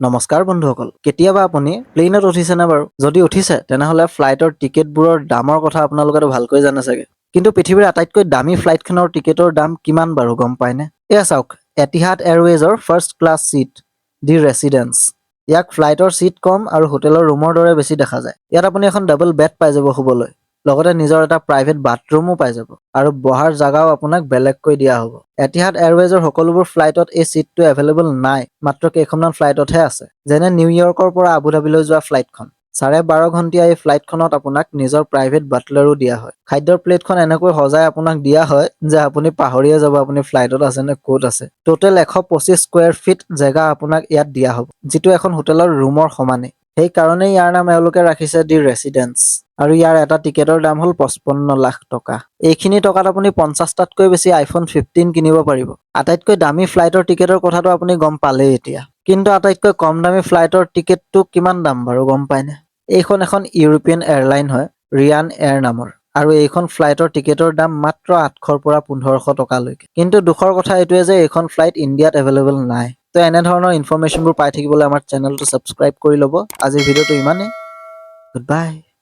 নমস্কাৰ বন্ধুসকল, কেতিয়াবা আপুনি প্লেইনত উঠিছেনে বাৰু? যদি উঠিছে, তেনেহ'লে ফ্লাইটৰ টিকেটবোৰৰ দামৰ কথা আপোনালোকেতো ভালকৈ জানে চাগে। কিন্তু পৃথিৱীৰ আটাইতকৈ দামী ফ্লাইটখনৰ টিকেটৰ দাম কিমান বাৰু গম পায়নে? এয়া চাওক, এটিহাদ এয়াৰৱেজৰ ফাৰ্ষ্ট ক্লাছ ছিট, দি ৰেচিডেন্স। ইয়াক ফ্লাইটৰ ছিট কম আৰু হোটেলৰ ৰুমৰ দৰে বেছি দেখা যায়। ইয়াত আপুনি এখন ডাবল বেড পাই যাব শুবলৈ, লগতে নিজৰ এটা প্ৰাইভেট বাথৰুমো পাই যাব আৰু বহাৰ জাগাও আপোনাক বেলেগকৈ দিয়া হ'ব। এটিহাদ এয়াৰৱেজৰ সকলোবোৰ ফ্লাইটত এই ছিটটো এভেইলেবল নাই, মাত্ৰ কেইখনমান ফ্লাইটতহে আছে। যেনে নিউয়ৰ্কৰ পৰা আবুধাবিলৈ যোৱা ফ্লাইটখন। 12.5 ঘণ্টীয়া এই ফ্লাইটখনত আপোনাক নিজৰ প্ৰাইভেট বাটলাৰো দিয়া হয়। খাদ্যৰ প্লেটখন এনেকৈ সজাই আপোনাক দিয়া হয় যে আপুনি পাহৰিয়ে যাব আপুনি ফ্লাইটত আছে নে ক'ত আছে। টোটেল 125 স্কুৱেৰ ফিট জেগা আপোনাক ইয়াত দিয়া হ'ব, যিটো এখন হোটেলৰ ৰুমৰ সমানেই। সেইকাৰণেই ইয়াৰ নাম এওঁলোকে ৰাখিছে দি ৰেচিডেন্স। আৰু ইয়াৰ এটা টিকেটৰ দাম হ'ল 55 লাখ টকা। এইখিনি টকাত আপুনি 50টাতকৈ বেছি আইফোন 15 কিনিব পাৰিব। আটাইতকৈ দামী ফ্লাইটৰ টিকেটৰ কথাটো আপুনি গম পালেই এতিয়া। কিন্তু আটাইতকৈ কম দামী ফ্লাইটৰ টিকেটটো কিমান দাম বাৰু গম পায়নে? এইখন এখন ইউৰোপিয়ান এয়াৰলাইন হয়, ৰিয়ান এয়াৰ নামৰ। আৰু এইখন ফ্লাইটৰ টিকেটৰ দাম মাত্ৰ 800ৰ পৰা 1500 টকালৈকে। কিন্তু দুখৰ কথা এইটোৱে যে এইখন ফ্লাইট ইণ্ডিয়াত এভেইলেবল নাই। তো এনেধৰণৰ ইনফৰমেশ্যনবোৰ পাই থাকিবলৈ আমাৰ চেনেলটো ছাবস্ক্ৰাইব কৰি ল'ব। আজিৰ ভিডিঅ'টো ইমানেই। Good bye.